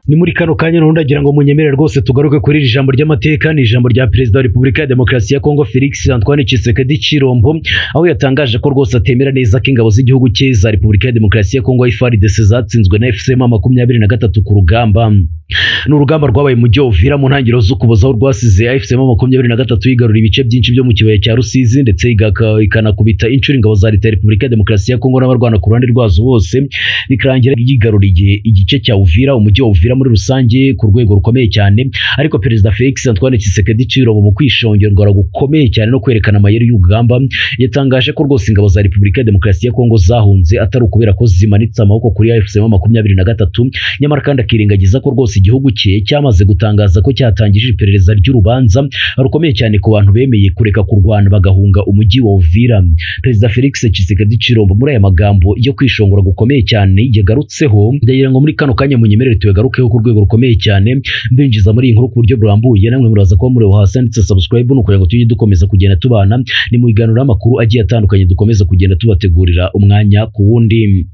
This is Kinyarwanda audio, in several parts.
Ni muri kano kanya noneho ndagira ngo munyemerere rwose tugaruke kuri iri jambo ry'amateka. Ni ijambo rya Perezida wa Repubulika ya Demokarasi ya Kongo Felix Antoine Tshisekedi Tshilombo, aho yatangaje ko rwose atemera neza ko ingabo z'igihugu cye za Repubulika ya Demokarasi ya Kongo FARDC zatsinzwe na AFC M23 ku rugamba. Ni urugamba rwabaye mu mujyi wa Uvira mu ntangiriro z'Ukuboza, aho rwasize AFC M23 yigarura ibice byinshi byo mu kibaya cya Rusizi, ndetse ikanakubita inshuro ingabo za Leta ya Repubulika ya Demokarasi ya Kongo n'abarwana ku ruhande rwazo bose, bikarangira yigaruriye igice cya Uvira, umujyi wa Uvira muri rusange, ku rwego rukomeye cyane. Ariko Perezida Felix Antoine Tshisekedi Tshilombo, mu kwishongera gukomeye cyane no kwerekana amayeri y'urugamba, yatangaje ko rwose ingabo za Repubulika ya Demokarasi ya Kongo zahunze atari ukubera ko zimanitse amaboko kuri AFC M23, nyamara kandi akirengagiza ko rwose igihugu cye cyamaze gutangaza ko cyatangije iperereza ry'urubanza rukomeye cyane ku bantu bemeye kureka kurwana bagahunga umujyi wa Uvira. Perezida Felix Tshisekedi Tshilombo, muri aya magambo yo kwishongora gukomeye cyane yagarutseho, ndagira ngo muri kano kanya munyemerere tuyagarukeho ku rwego rukomeye cyane, mbinjiza muri iyi nkuru ku buryo burambuye. Namwe muraza kuba mureba hasi handitse subscribe, ni ukugira ngo tujye dukomeza kugenda tubana. Ni mu biganiro amakuru agiye atandukanye dukomeza kugenda tubategurira umwanya ku wundi.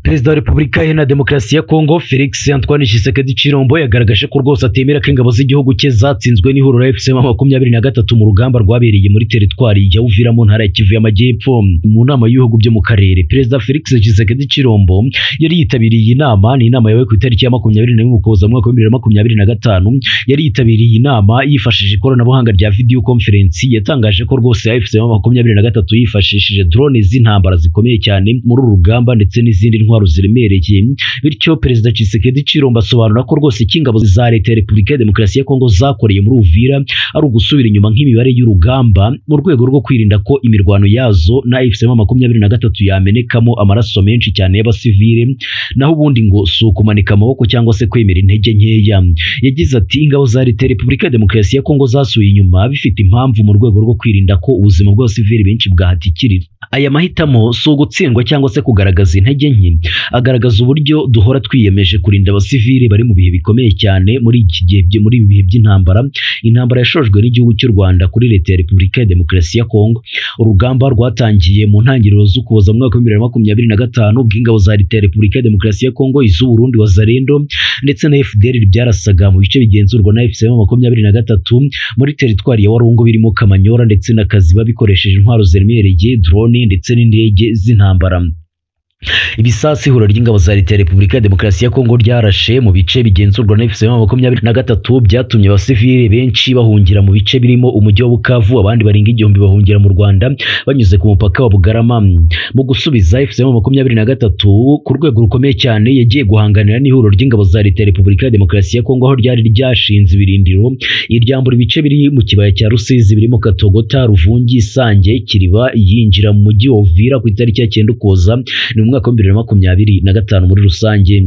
Perezida wa Repubulika Iharanira Demokarasi ya Kongo Felix Antoine Tshisekedi Tshilombo yagaragaje ko rwose atemera ko ingabo z'igihugu cye zatsinzwe n'ihuriro AFC M23 mu rugamba rwabereye muri teritwari ya Uvira mu ntara ya Kivu y'Amajyepfo. Mu nama y'ibihugu byo mu karere, Perezida Felix Tshisekedi Tshilombo yari yitabiriye iyi nama. Ni inama yabaye ku itariki ya 21 Ukuboza mu mwaka wa 2025. Yari yitabiriye iyi nama yifashishije ikoranabuhanga rya video conference. Yatangaje ko rwose AFC M23 yifashishije drone z'intambara zikomeye cyane muri uru rugamba, ndetse n'izindi ntwaro ziremereye. Bityo Perezida Tshisekedi Tshilombo asobanura ko rwose icyo ingabo za Leta ya Repubulika ya Demokarasi ya Kongo zakoreye muri Uvira ari ugusubira inyuma nk'imibare y'urugamba, mu rwego rwo kwirinda ko imirwano yazo na AFC M23 yamenekamo amaraso menshi cyane y'abasivile, naho ubundi ngo si ukumanika amaboko cyangwa se kwemera intege nkeya. Yagize ati: "Ingabo za Leta ya Repubulika ya Demokarasi ya Kongo zasubiye inyuma bifite impamvu, mu rwego rwo kwirinda ko ubuzima bw'abasivile benshi bwahatikirira. Aya mahitamo si ugutsindwa cyangwa se kugaragaza intege nke, agaragaza uburyo duhora twiyemeje kurinda abasivile bari mu bihe bikomeye cyane muri iki gihe, muri ibi bihe by'intambara, intambara yashojwe n'igihugu cy'u Rwanda kuri Leta ya Repubulika ya Demokarasi ya Kongo." Urugamba rwatangiye mu ntangiriro z'Ukuboza mu mwaka wa 2025, bw'ingabo za Leta ya Repubulika ya Demokarasi ya Kongo, iz'u Burundi Wazalendo ndetse na FDLR, byarasaga mu bice bigenzurwa na AFC M23 muri teritwari ya Walungu, birimo Kamanyola ndetse na Kaziba, bikoresheje intwaro ziremereye, drone ndetse n'indege z'intambara. Ibisasu ihuriro ry'ingabo za Leta ya Repubulika ya Demokarasi ya Kongo ryarashe mu bice bigenzurwa na AFC M23 byatumye abasivile benshi bahungira mu bice birimo umujyi wa Bukavu, abandi barenga 1000 bahungira mu Rwanda banyuze ku mupaka wa Bugarama. Mu gusubiza, AFC M23 ku rwego rukomeye cyane yagiye guhanganira n'ihuriro ry'ingabo za Leta ya Repubulika ya Demokarasi ya Kongo aho ryari ryashinze ibirindiro, iryambura ibice biri mu kibaya cya Rusizi birimo Katogota, Ruvungi, Sange, Kiriba, yinjira mu mujyi wa Uvira ku itariki ya 9 Ukuboza, ni mu mwaka wa 2025 muri rusange.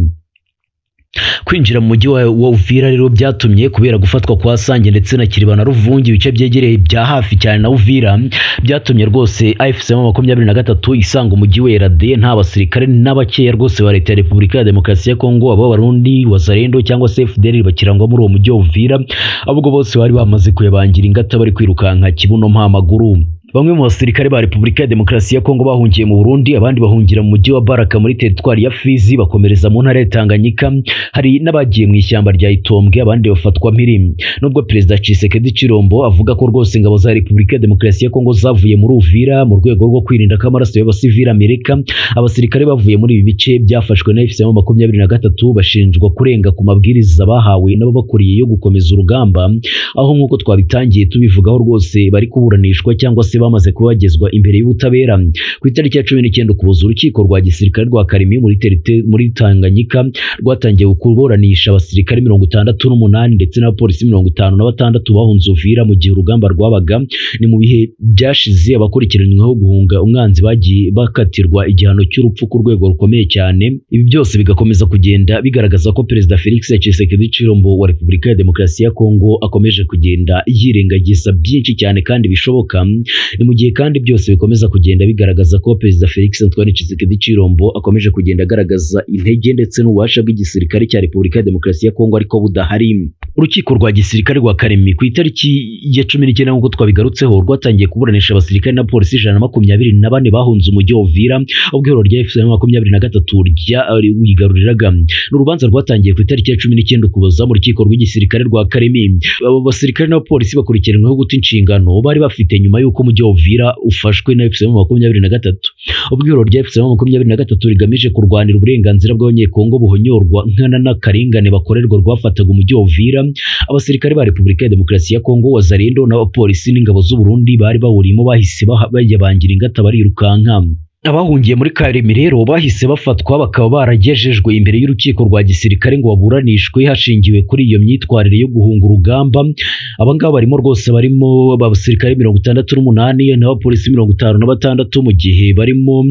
Kwinjira mu mujyi wa Uvira rero byatumye, kubera gufatwa kwa Sange ndetse na Kiriba na Ruvungi, ibice byegereye bya hafi cyane na Uvira, byatumye rwose AFC M23 isanga umujyi wera de, nta basirikare n'abakeya rwose ba Leta ya Repubulika ya Demokarasi ya Kongo, aba Barundi, Wazalendo cyangwa se FDLR bakirangwa muri uwo mujyi wa Uvira, ahubwo bose bari bamaze kuyabangira ingata, bari kwirukanka kibuno mpamaguru. Bamwe mu basirikare ba Repubulika ya Demokarasi ya Kongo bahungiye mu Burundi, abandi bahungira mu mujyi wa Baraka muri teritwari ya Fizi, bakomereza mu ntara ya Tanganyika. Hari n'abagiye mu ishyamba rya Itombwe, abandi bafatwa mpiri. Nubwo Perezida Tshisekedi Tshilombo avuga ko rwose ingabo za Repubulika ya Demokarasi ya Kongo zavuye muri Uvira mu rwego rwo kwirinda ko amaraso y'abasivili ameneka, abasirikare bavuye muri ibi bice byafashwe na AFC M23 bashinjwa kurenga ku mabwiriza bahawe n'ababakuriye yo gukomeza urugamba, aho nk'uko twabitangiye tubivugaho rwose bari kuburanishwa cyangwa se bamaze kuba bagezwa imbere y'ubutabera. Ku itariki ya 19 Ukuboza, urukiko rwa gisirikare rwa Kalemi muri Tanganyika rwatangiye kuburanisha abasirikare 68 ndetse n'abapolisi 56 bahunze Uvira mu gihe urugamba rwabaga. Ni mu bihe byashize abakurikiranyweho guhunga umwanzi bagiye bakatirwa igihano cy'urupfu ku rwego rukomeye cyane. Ibi byose bigakomeza kugenda bigaragaza ko Perezida Felix Tshisekedi Tshilombo wa Repubulika ya Demokarasi ya Kongo akomeje kugenda yirengagiza byinshi cyane kandi bishoboka. Ni mu gihe kandi byose bikomeza kugenda bigaragaza ko Perezida Felix Antoine Tshisekedi Tshilombo akomeje kugenda agaragaza intege ndetse n'ububasha bw'igisirikare cya Repubulika ya Demokarasi ya Kongo ariko budahari. Urukiko rwa gisirikare rwa Karemi ku itariki ya 19 nk'uko twabigarutseho rwatangiye kuburanisha abasirikare na polisi 124 bahunze umujyi wa Uvira ubwo ihuriro rya FCM 23 ryawigaruriraga. Ni urubanza rwatangiye ku itariki ya 19 Ukuboza mu rukiko rw'igisirikare rwa Karemi. Abo basirikare n'abapolisi bakurikiranyweho guta inshingano bari bafite nyuma y'uko umujyi wa Uvira ufashwe na FCM 23. Ubwo ihuriro rya FCM 23 rigamije kurwanira uburenganzira bw'Abanyekongo buhonyorwa nkana n'akarengane bakorerwa rwafataga umujyi wa Uvira, abasirikare ba Repubulika ya Demokarasi ya Kongo, Wazalendo n'abapolisi n'ingabo z'u Burundi bari bawurimo bahise bayabangira ingata barirukanka. Abahungiye muri Karemi rero bahise bafatwa bakaba baragejejwe imbere y'urukiko rwa gisirikare ngo baburanishwe hashingiwe kuri iyo myitwarire yo guhunga urugamba. Abangaba barimo rwose barimo abasirikare 68 n'abapolisi 56, mu gihe barimo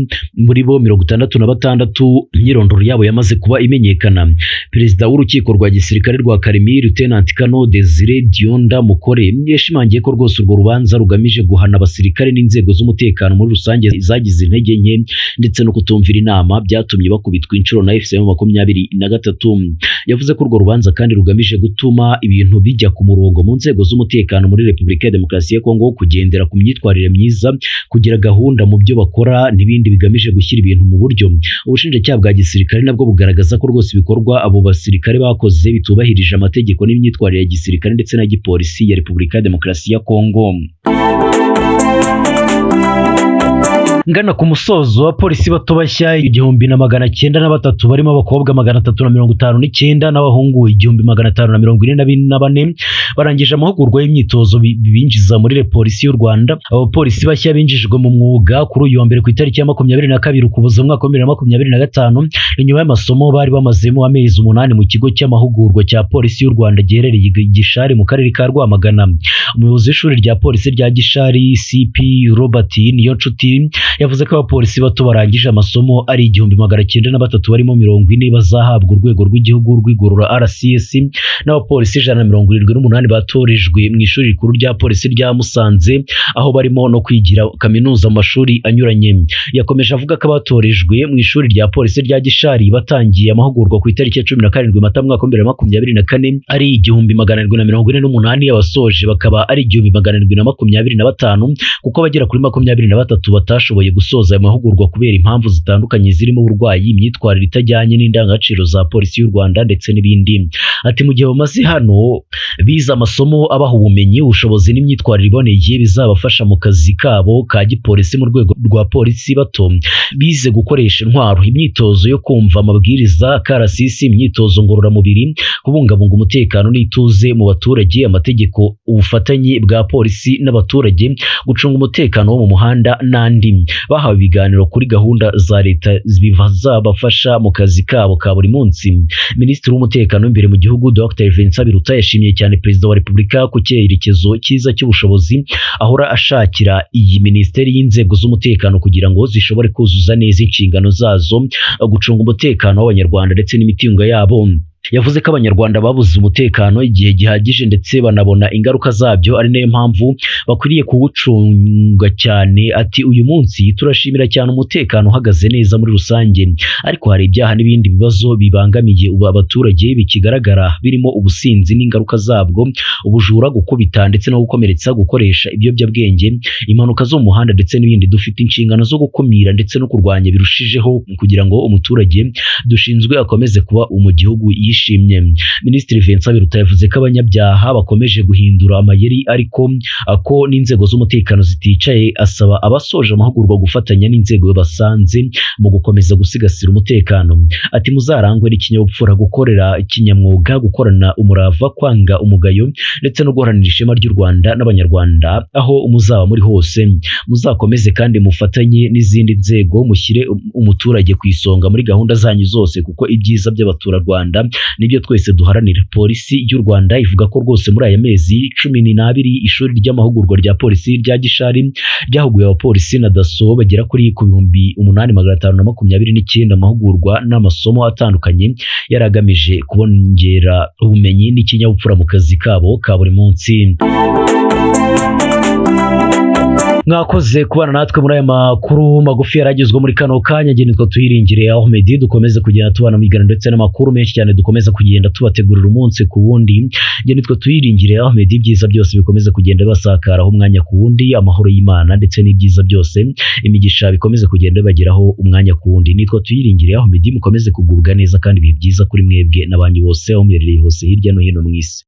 muri bo 66 imyirondoro yabo yamaze kuba imenyekana. Perezida w'urukiko rwa gisirikare rwa Karemi, Lieutenant Colonel Desire Dionda Mukore, yashimangiye ko rwose urwo rubanza rugamije guhana abasirikare n'inzego z'umutekano muri rusange zagize intege nke ndetse no kutumvira inama byatumye bakubitwa inshuro na FCM 23. Yavuze ko urwo rubanza kandi rugamije gutuma ibintu bijya ku murongo mu nzego z'umutekano muri Repubulika ya Demokarasi ya Kongo, kugendera ku myitwarire myiza, kugira gahunda mu byo bakora n'ibindi bigamije gushyira ibintu mu buryo. Ubushinjacyaha bwa gisirikare nabwo bugaragaza ko rwose ibikorwa abo basirikare bakoze bitubahirije amategeko n'imyitwarire ya gisirikare ndetse na gipolisi ya Repubulika ya Demokarasi ya Kongo. Ngana ku musozo, abapolisi bato bashya 1903 barimo abakobwa 359 n'abahungu 1544 barangije amahugurwa y'imyitozo binjiza muri polisi y'u Rwanda. Abapolisi bashya binjijwe mu mwuga kuri uyu wa mbere ku itariki ya 22 Ukuboza umwaka wa 2025, nyuma y'amasomo bari bamazemo amezi 8 mu kigo cy'amahugurwa cya polisi y'u Rwanda giherereye i Gishari mu karere ka Rwamagana. Umuyobozi w'ishuri rya polisi rya Gishari, CP Robert Niyonshuti, yavuze ko abapolisi bato barangije amasomo ari 1903 barimo 40 bazahabwa urwego rw'igihugu rw'igorora RCS, n'abapolisi 178 batorejwe mu ishuri rikuru rya polisi rya Musanze aho barimo no kwigira kaminuza mu mashuri anyuranye. Yakomeje avuga ko abatorejwe mu ishuri rya polisi rya Gishari batangiye amahugurwa ku itariki ya 17 Mata mwaka wa 2024 ari 1748, abasoje bakaba ari 1725, kuko abagera kuri 23 batashoboye gusoza aya mahugurwa kubera impamvu zitandukanye zirimo uburwayi, imyitwarire itajyanye n'indangagaciro za polisi y'u Rwanda ndetse n'ibindi. Ati mu gihe bamaze hano bize amasomo abaha ubumenyi, ubushobozi n'imyitwarire iboneye bizabafasha mu kazi kabo ka gipolisi mu rwego rwa polisi bato. Bize gukoresha intwaro, imyitozo yo kumva amabwiriza, karasisi, imyitozo ngororamubiri, kubungabunga umutekano n'ituze mu baturage, amategeko, ubufatanye bwa polisi n'abaturage, gucunga umutekano wo mu muhanda n'andi. Bahawe ibiganiro kuri gahunda za leta bizabafasha mu kazi kabo ka buri munsi. Minisitiri w'umutekano w'imbere mu gihugu Dr Vincent Biruta yashimiye cyane Perezida wa Repubulika ku cyerekezo cyiza cy'ubushobozi ahora ashakira iyi minisiteri y'inzego z'umutekano kugira ngo zishobore kuzuza neza inshingano zazo, gucunga umutekano w'Abanyarwanda ndetse n'imitungo yabo. Yavuze ko Abanyarwanda babuze umutekano igihe gihagije ndetse banabona ingaruka zabyo, ari nayo mpamvu bakwiriye kuwucunga cyane. Ati uyu munsi turashimira cyane umutekano uhagaze neza muri rusange, ariko hari ibyaha n'ibindi bibazo bibangamiye abaturage bikigaragara, birimo ubusinzi n'ingaruka zabwo, ubujura, gukubita ndetse no gukomeretsa, gukoresha ibiyobyabwenge, impanuka zo mu muhanda ndetse n'ibindi. Dufite inshingano zo gukumira ndetse no kurwanya birushijeho kugira ngo umuturage dushinzwe akomeze kuba mu gihugu yishimye. Minisitiri Vincent Biruta yavuze ko abanyabyaha bakomeje guhindura amayeri ariko ko n'inzego z'umutekano ziticaye, asaba abasoje amahugurwa gufatanya n'inzego basanze mu gukomeza gusigasira umutekano. Ati muzarangwe n'ikinyabupfura, gukorera kinyamwuga, gukorana umurava, kwanga umugayo ndetse no guharanira ishema ry'u Rwanda n'Abanyarwanda aho muzaba muri hose. Muzakomeze kandi mufatanye n'izindi nzego, mushyire umuturage ku isonga muri gahunda zanyu zose, kuko ibyiza by'abaturarwanda nibyo twese duharanira. Polisi y'u Rwanda ivuga ko rwose muri aya mezi 12 ishuri ry'amahugurwa rya polisi rya Gishari ryahuguye abapolisi na daso bagera kuri 8529 amahugurwa n'amasomo atandukanye yari agamije kubongera ubumenyi n'ikinyabupfura mu kazi kabo ka buri munsi. Mwakoze kubana natwe muri aya makuru magufi yaragezwa muri kano kanya. Njye nitwa Tuyiringire Ahmed. Dukomeze kugenda tubana mu biganiro ndetse n'amakuru menshi cyane dukomeza kugenda tubategurira umunsi ku wundi. Njye nitwa Tuyiringire Ahmed. Ibyiza byose bikomeze kugenda bibasakaraho umwanya ku wundi, amahoro y'Imana ndetse n'ibyiza byose, imigisha bikomeze kugenda bibageraho umwanya ku wundi. Nitwa Tuyiringire Ahmed, mukomeze kugubwa neza kandi ibihe byiza kuri mwebwe n'abandi bose aho muherereye hose hirya no hino mu isi.